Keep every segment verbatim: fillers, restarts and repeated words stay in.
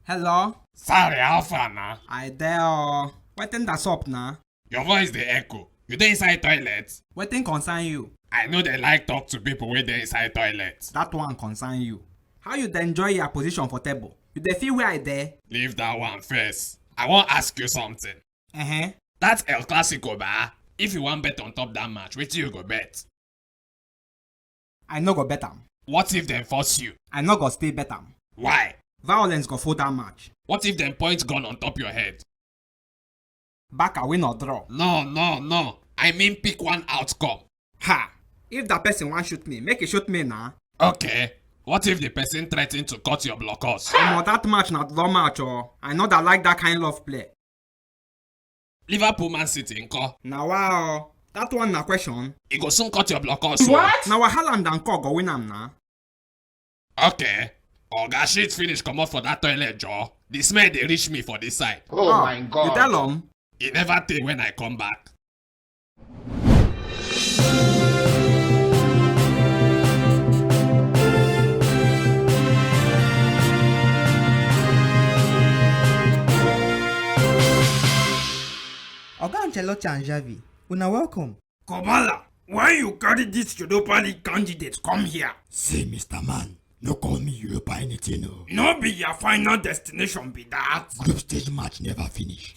Hello? Sorry, how far na? I dey o. Wetin dey sup na? Your voice dey echo. You dey inside toilet? Wetin concern you? I no dey like talk to people wey dey inside toilet. That one concern you. How you dey enjoy your position for table? You dey feel where I dey? Leave that one first. I wan ask you something. Uh-huh. That El Clasico ba, if you wan bet on top that match, wetin you go bet? I no go bet am. What if dem force you? I no go still bet am. Why? Violence go full that match. What if dem point gun on top your head? Baka win or draw. No, no, no. I mean pick one outcome. Ha! If that person wan shoot me, make e shoot me na. Okay. What if the person threaten to cut your blockers? Omo, that match na draw match o. I no da like that kind love play. Liverpool Man City nko? Na wa o. That one na question. E go soon cut your block us o. What? Na wa Haaland and co go win am na. Okay. Oga shit finish comot for that toilet, Joe. The smell dey reach me for this side. Oh, oh my god. You tell him? E never tey when I come back. Oga Ancelotti and Xavi, una welcome. Kobala, why you carry this Europa League candidate come here? See, Mister Man, no call me Europa anything o. No be your final destination be that. Group stage match never finish.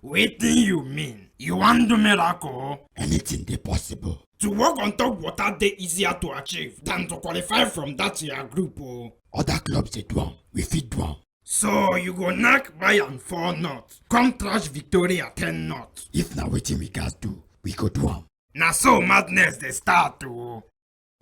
Wetin you mean? You wan do miracle? Anything dey possible. To walk on top water dey easier to achieve than to qualify from that your group o. Other clubs dey do am, we fit do am. So you go knack Bayern four not, come trash Victoria ten not. If na wetin we gats do, we go do am. Na so madness dey start o.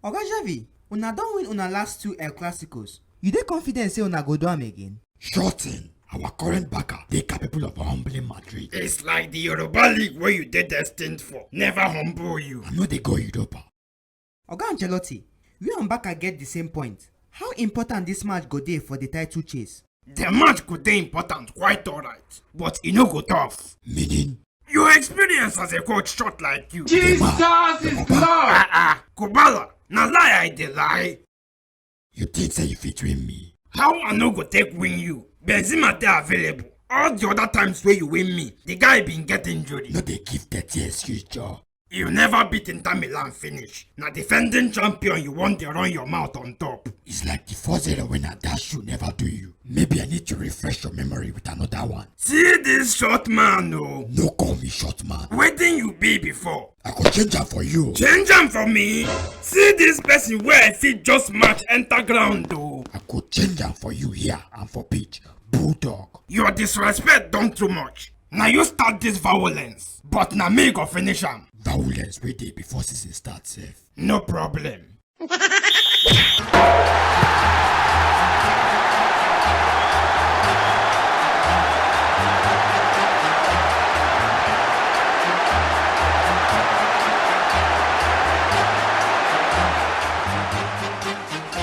Oga Xavi, una don win una last two El Clasicos. You dey confident say una go do am again? Sure thing, our current backer dey capable of humbling Madrid. It's like the Europa League wey you dey destined for never humble you. I no dey go Europa. Oga Ancelotti, you and Barca get the same point. How important this match go dey for the title chase? The match go dey important, quite alright, but e no go tough. Meaning? Your experience as a coach short like you. Jesus is Lord! Ah ah, Kubala, na lie I dey lie. You think say you fit win me? How I no go take win you? Benzema dey available. All the other times wey you win me, the guy been get injury. No dey give dirty excuse, Joe. You never beat Inter Milan finish. Na defending champion you wan dey run your mouth on top. It's like the four zero wey I dash you never do you. Maybe I need to refresh your memory with another one. See this short man o. No call me short man. Wetin you be before? I go change am for you. Change am for me? See this person wey I fit just match enter ground o. I go change am for you here and for pitch. Bulldog. Your disrespect don too much. Na you start this violence, but na me go finish am. Violence wey dey before season start sef. No problem.